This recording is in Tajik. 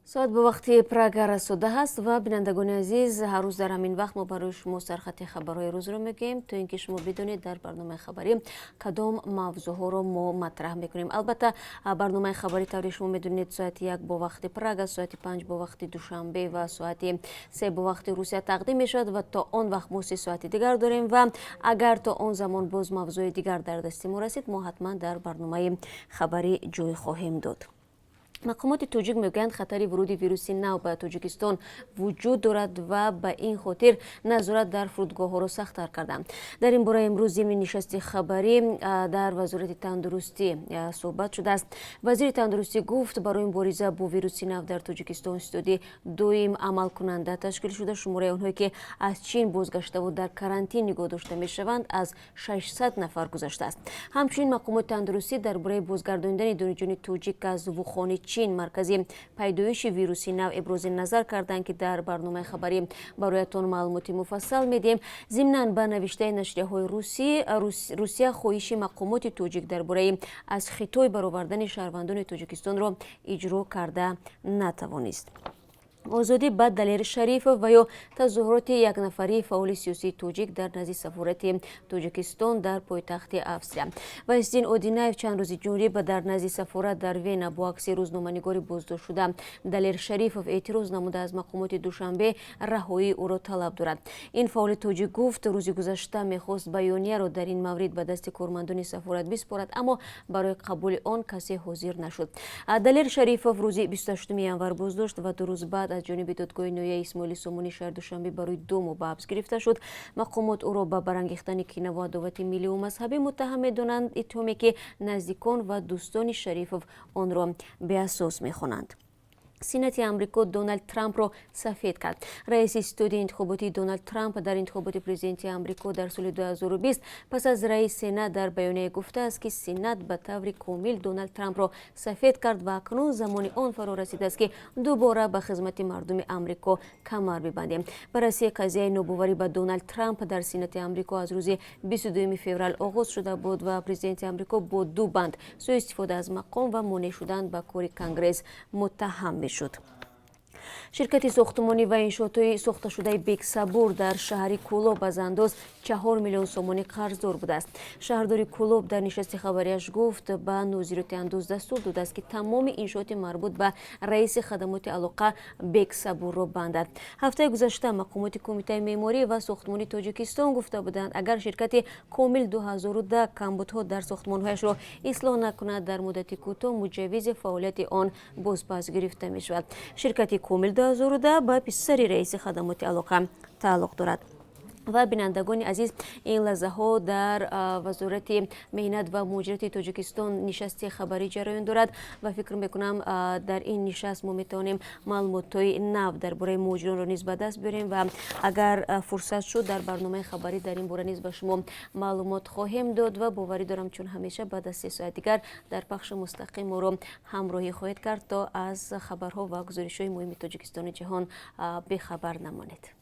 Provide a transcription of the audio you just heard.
Соат бо вақти Прага расода ҳаст ва, бинандагони азиз, ҳар рӯз дар ҳамин вақт мо барои шумо сархати хабарҳои рӯзро мегӯем, то ин ки шумо бидонед, дар барномаи хабарӣ кадом мавзӯъҳоро мо матраҳ мекунем. Албатта, барномаи хабарӣ, тавре шумо медонед, соати 1 бо вақти Прага, соати 5 бо вақти Душанбе ва соати 3 бо вақти Русия тақдим мешавад ва то он вақт мо 3 соати дигар дорем ва агар то он замон боз мавзӯи дигар дар дасти мо расид, мо ҳатман дар барномаи хабарӣ ҷой хоҳем дод. Мақомоти тоҷик мегӯянд, хатари вуруди вируси нав ба Тоҷикистон вуҷуд дорад ва ба ин хотир назорат дар фурудгоҳҳоро сахттар карданд. Дар ин бора имрӯз зимни нишасти хабарӣ дар Вазорати тандурустӣ суҳбат шудааст. Вазири тандурустӣ гуфт, барои мубориза бо вируси нав дар Тоҷикистон ситоди доим амалкунанда ташкил шуда, шумораи онҳое, ки аз Чин бозгаштаву дар карантин нигоҳ дошта мешаванд, аз 600 нафар гузаштааст. Ҳамчунин мақомоти тандурустӣ дар бораи бозгардонидани донишҷӯёни тоҷик аз Вухони Чин, маркази пайдоиши вируси нав, ибрози назар карданд, ки дар барномаи хабарӣ бароятон маълумоти муфассал медиҳем. Зимнан, ба навиштаи нашрияҳои Русия, хоҳиши мақомоти тоҷик дар бораи аз Хитой баровардани шаҳрвандони Тоҷикистонро иҷро карда натавонист. Озодӣ ба Далер Шарифов ва ё тазоҳуроти якнафарии фаъоли сиёсии тоҷик дар назди сафорати Тоҷикистон дар пойтахти Австрия. Ваҳисдин Одинаев чанд рӯзи ҷониб дар назди сафорат дар Вена бо акси рӯзноманигори боздоштшуда Далер Шарифов эътироз намуда, аз мақомоти Душанбе раҳоии ӯро талаб дорад. Ин фаъоли тоҷик гуфт, рӯзи гузашта мехост баёнияро дар ин маврид ба дасти кормандони сафорат биспорад, аммо барои қабули он касе ҳозир нашуд. Далер Шарифов рӯзи 28 январ боздошт ва 2 рӯз баъд аз ҷониби додгоҳи ноҳияи Исмоили Сомонӣ шаҳри Душанбе барои 2 моҳ ба ҳабс гирифта шуд. Мақомот ӯро ба барангехтани кинаву адовати милливу мазҳабӣ муттаҳам медонанд, иттиҳоме ки наздикон ва дӯстони Шарифов онро беасос мехонанд. Сенати Амрико Доналд Трампро сафед кард. Раиси ситоди интихоботии Доналд Трамп дар интихоботи президентии Амрико дар соли 2020 пас аз раи Сенат дар баёнияе гуфтааст, ки Сенат ба таври комил Доналд Трампро сафед кард ва акнун замони он фаро расидааст, ки дубора ба хизмати мардуми Амрико камар бибандем. Баррасии қазияи нобоварӣ ба Доналд Трамп дар Сенати Амрико аз рӯзи 22 феврал оғоз шуда буд ва президенти Амрико бо ду банд: суистифода аз мақом ва монеъ шудан ба кори Конгресс муттаҳам мешуд. Ширкати сохтмонӣ ва иншоотҳои сохташудаи Бексабур дар шаҳри Кӯлоб аз андоз 4 миллион сомонӣ қарздор будааст. Шаҳрдори Кӯлоб дар нишасти хабарияш гуфт, ба нозироти андоз дастур додааст, ки тамоми иншооти марбут ба раиси хадамоти алоқа Бексабурро бандад. Ҳафтаи гузашта мақомоти Кумитаи меъморӣ ва сохтмонии Тоҷикистон гуфта буданд, агар ширкати Комил 2010 камбудҳо дар сохтмонҳояшро ислоҳ накунад, дар муддати кӯтоҳ муҷаввизи фаъолияти он бозпас гирифта мешавад. Ширкати Комил 2010 ба писари раиси хадамоти алоқа тааллуқ дорад. Ва, бинандагони азиз, ин лаҳзаҳо дар Вазорати меҳнат ва муҳоҷирати Тоҷикистон нишасти хабарӣ ҷараён дорад ва фикр мекунам, дар ин нишаст мо метавонем маълумотҳои нав дар бораи муҳоҷиронро низ ба даст биёрем ва агар фурсат шуд, дар барномаи хабарӣ дар ин бора низ ба шумо маълумот хоҳем дод. Ва боварӣ дорам, чун ҳамеша, баъд аз 3 соат дигар дар пахши мустақим моро ҳамроҳӣ хоҳед кард, то аз хабарҳо ва гузоришҳои муҳими Тоҷикистону ҷаҳон бехабар намонед.